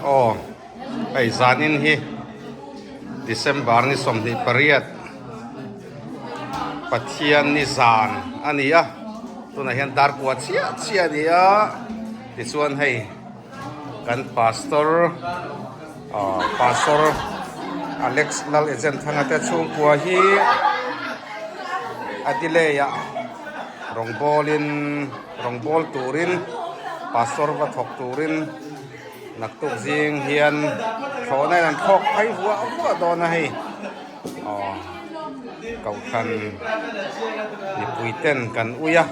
Aw hei zanin hi December ni 28 Pathian ni zan a ni a tunah hian dar kua chiah chiah a ni a tichuan hei kan pastor aw pastor Alex Lal Agent thanga te chhungkua hi a delay ah rawngbawlin rawngbâwl turin pastor va thawk turin naktuk zing hian thlawhna in an thlawk phei vuah vuah dawn a hei aw kohhran mipui ten kan ui a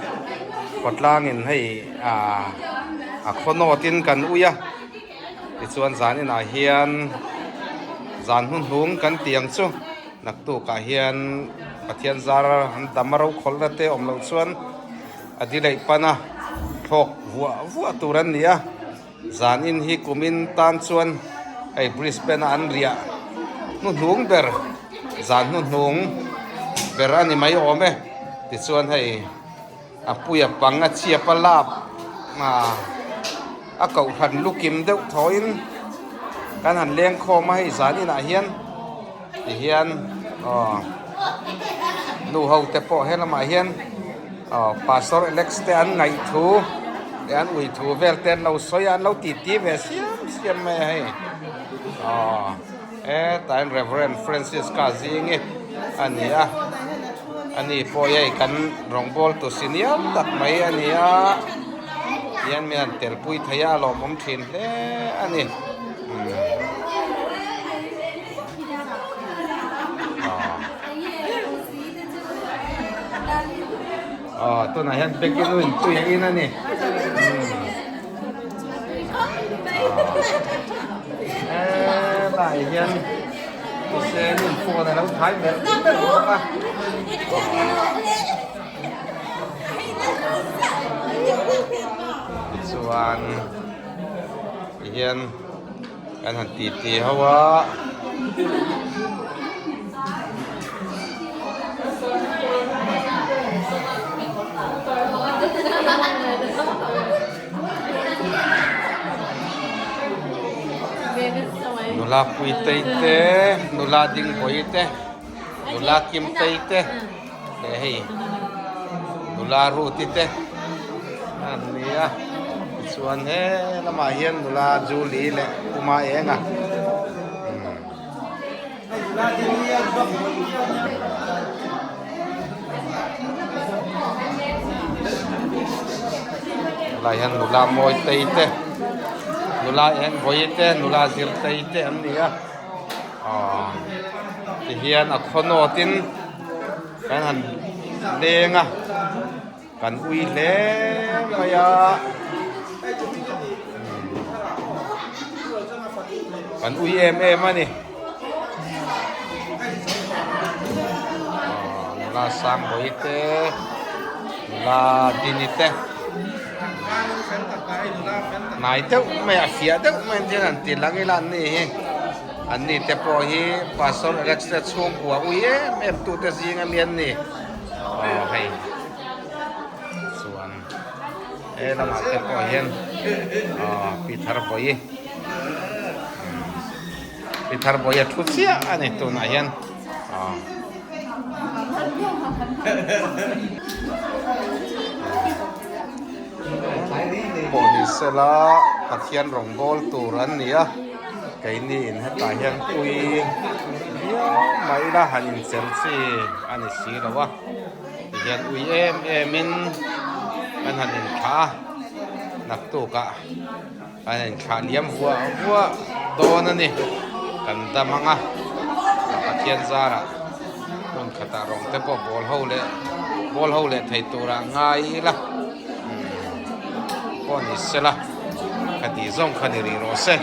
khawtlangin hei ah a khaw nawt in kan ui a tichuan zan inah hian zan hnuhnung kan tih ang chu naktuk ah hian Pathian zar an dam a ro khawlhna te awm loh chuan a di leih pan a, thlawk vuah vuah tur an ni a, zan in hi kumin tan chuan hei Brisbane a an riah hnuhnung ber zan hnuhnung ber a ni mai awm e tichuan hei a puia pang a chhiap a lap ah a kohhran lukim deuh thawhin kan han leng khawm a hei zan inah hian tihian aw nu ho te pawh he lamah hian aw pastor Alex te an ngaih thu leh an ui thu vel te an lo sawi a an lo titi ve siam siam mai a hei aw hetah hian Reverend Francisca zing hi a ni a ani pawh hi hei kan rawngbawl tu senior tak mai a ni a tihian mi han tel pui thei a a lawmawm thin hle a ni. Aw tunah hian Becky nu in tui a in a ni helai hian Hussein in phone a lo thai melh melh bawk a tichuan tihian Kan han ti ti ho a. Nula Puitei te, nula Dingbawi te, nula Kimtei te leh hei nula Ruti te an ni a tichuan he lamah hian nula Julie leh Puma Enga helai hian nula Mawitei te nula Engbawi te nula Zirtei te an ni a aw tihian a khaw nawtin kan han leng a kan ui hle mai a kan ui em em a ni aw nula Sangbawi te nula Dini te hnai deuh mai a fiah deuh mai an han ti lang ila an ni hi. An ni te pawh hi Pastor Alex te chhungkua ui em em tu te zing ami an ni. Aw hei chuan he lamah te pawh hian aw Pi Tharbawi Pi Tharbawi a thu chiah a ni tunah hian aw. Pawh ni sela Pathian rawngbâwl tur an ni a, keini in hetah hian ui viau mai ila han inchel chi a ni si lo a, tihian ui em em in kan han inthlah a, naktukah kan inthlah liam vuah vuah dawn a ni, kan dam ang a, Pathian zarah hmun khatah rawng te pawh bawl ho leh bawl ho leh thei turah ngai ila pawh ni sela ka tih zawng kha ni rih rawh se.